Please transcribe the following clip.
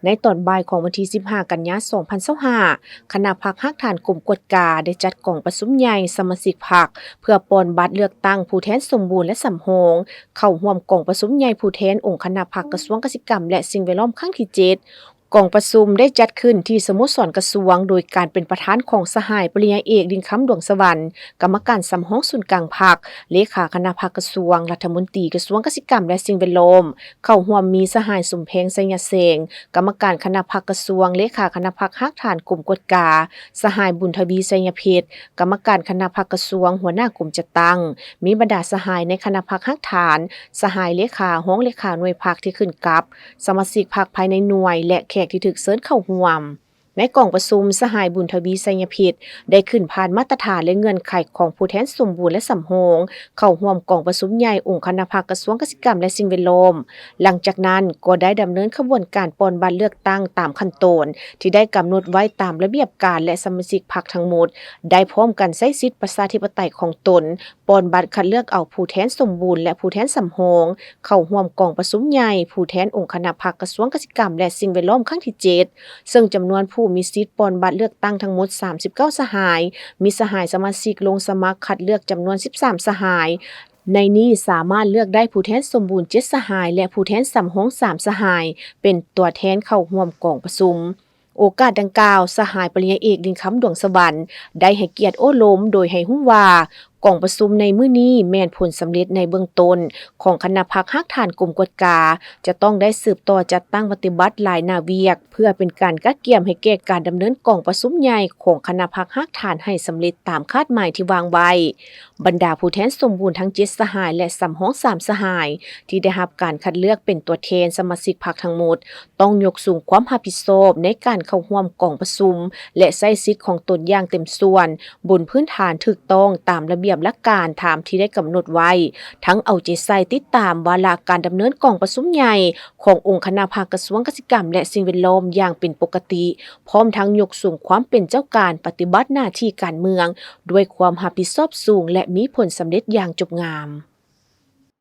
ໃນຕອນບ່າຍຂອງວັນທີສິບຫ້າ ກັນຍາ ສອງພັນຊາວຫ້າ ຄະນະພັກຮາກຖານກົມກວດກາ ໄດ້ຈັດກອງປະຊຸມໃຫຍ່ສະມາຊິກພັກ ເພື່ອປ່ອນບັດເລືອກຕັ້ງຜູ້ແທນສົມບູນ ແລະ ສຳຮອງ ເຂົ້າຮ່ວມກອງປະຊຸມໃຫຍ່ຜູ້ແທນອົງຄະນະພັກກະຊວງກະສິກຳ ແລະ ສິ່ງແວດລ້ອມຄັ້ງທີເຈັດ. ກອງປະຊຸມໄດ້ຈັດຂຶ້ນທີ່ສະໂມສອນກະຊວງ ໂດຍການເປັນປະທານຂອງສະຫາຍປະລິນຍາເອກ ດິນຄຳ ດວງສະຫວັນ ກຳມະການສຳຮອງສູນກາງພັກ, ເລຂາຄະນະພັກກະຊວງ, ລັດຖະມົນຕີກະຊວງກະສິກຳ ແລະ ສິ່ງແວດລ້ອມ. ເຂົ້າຮ່ວມມີສະຫາຍ ສົມແພງ ໄຊຍະແສງ ກຳມະການຄະນະພັກກະຊວງ, ເລຂາຄະນະພັກຮາກຖານກົມກວດກາ, ສະຫາຍ ບຸນທະວີ ໄຊຍະເພັດ ກຳມະການຄະນະພັກກະຊວງ, ຫົວໜ້າກົມຈັດຕັ້ງ, ມີບັນດາສະຫາຍໃນຄະນະພັກຮາກຖານ, ສະຫາຍເລຂາ, ຮອງເລຂາໜ່ວຍພັກທີ່ຂຶ້ນກັບ, ສະມາຊິກພັກພາຍໃນໜ່ວຍ ແລະ ແຂກທີ່ຖືກເຊີນເຂົ້າຮ່ວມ. ໃນກອງປະຊຸມ, ສະຫາຍ ບຸນທະວີ ໄຊຍະເພັດ ໄດ້ຂຶ້ນຜ່ານມາດຕະຖານ ແລະ ເງື່ອນໄຂຂອງຜູ້ແທນສົມບູນ ແລະ ສຳຮອງ ເຂົ້າຮ່ວມກອງປະຊຸມໃຫຍ່ອົງຄະນະພັກກະຊວງກະສິກຳ ແລະ ສິ່ງແວດລ້ອມ. ຫຼັງຈາກນັ້ນກໍໄດ້ດຳເນີນຂະບວນການປ່ອນບັດເລືອກຕັ້ງຕາມຂັ້ນຕອນທີ່ໄດ້ກຳນົດໄວ້ຕາມລະບຽບການ ແລະ ສະມາຊິກພັກທັງໝົດໄດ້ພ້ອມກັນໃຊ້ສິດປະຊາທິປະໄຕຂອງຕົນ ປ່ອນບັດຄັດເລືອກເອົາຜູ້ແທນສົມບູນ ແລະ ຜູ້ແທນສຳຮອງ ເຂົ້າຮ່ວມກອງປະຊຸມໃຫຍ່ຜູ້ແທນອົງຄະນະພັກກະຊວງກະສິກຳ ແລະ ສິ່ງແວດລ້ອມຄັ້ງທີເຈັດ ເຊິ່ງຈຳນວນຜູ້ມີສິດປ່ອນບັດເລືອກຕັ້ງທັງໝົດສາມສິບເກົ້າສະຫາຍ, ມີສະຫາຍສະມາຊິກລົງສະໝັກຄັດເລືອກຈຳນວນສິບສາມສະຫາຍ. ໃນນີ້ສາມາດເລືອກໄດ້ຜູ້ແທນສົມບູນເຈັດສະຫາຍ ແລະ ຜູ້ແທນສຳຮອງສາມສະຫາຍ ເປັນຕົວແທນເຂົ້າຮ່ວມກອງປະຊຸມ. ໂອກາດດັ່ງກ່າວ, ສະຫາຍປະລິນຍາເອກ ດິນຄຳ ດວງສະຫວັນ ໄດ້ໃຫ້ກຽດໂອ້ລົມໂດຍໃຫ້ຮູ້ວ່າ ກອງປະຊຸມໃນມື້ນີ້ແມ່ນຜົນສຳເລັດໃນເບື້ອງຕົ້ນຂອງຄະນະພັກຮາກຖານກົມກວດກາ ຈະຕ້ອງໄດ້ສືບຕໍ່ຈັດຕັ້ງປະຕິບັດຫຼາຍໜ້າວຽກ ເພື່ອເປັນການກະກຽມໃຫ້ແກ່ການດຳເນີນກອງປະຊຸມໃຫຍ່ຂອງຄະນະພັກຮາກຖານໃຫ້ສຳເລັດຕາມຄາດໝາຍທີ່ວາງໄວ້. ບັນດາຜູ້ແທນສົມບູນທັງເຈັດສະຫາຍ ແລະ ສຳຮອງສາມສະຫາຍ ທີ່ໄດ້ຮັບການຄັດເລືອກເປັນຕົວແທນສະມາຊິກພັກທັງໝົດ ຕ້ອງຍົກສູງຄວາມຮັບຜິດຊອບໃນການເຂົ້າຮ່ວມກອງປະຊຸມ ແລະ ໃຊ້ສິດຂອງຕົນຢ່າງເຕັມສ່ວນ ບົນພື້ນຖານຖືກຕ້ອງຕາມລະບຽບຫຼັກການຕາມທີ່ໄດ້ກຳນົດໄວ້, ທັງເອົາໃຈໃສ່ຕິດຕາມວາລະການດຳເນີນກອງປະຊຸມໃຫຍ່ຂອງອົງຄະນະພັກກະຊວງກະສິກຳ ແລະ ສິ່ງແວດລ້ອມຢ່າງເປັນປົກກະຕິ, ພ້ອມທັງຍົກສູງຄວາມເປັນເຈົ້າການປະຕິບັດໜ້າທີ່ການເມືອງດ້ວຍຄວາມຮັບຜິດຊອບສູງ ແລະ ມີຜົນສຳເລັດຢ່າງຈົບງາມ.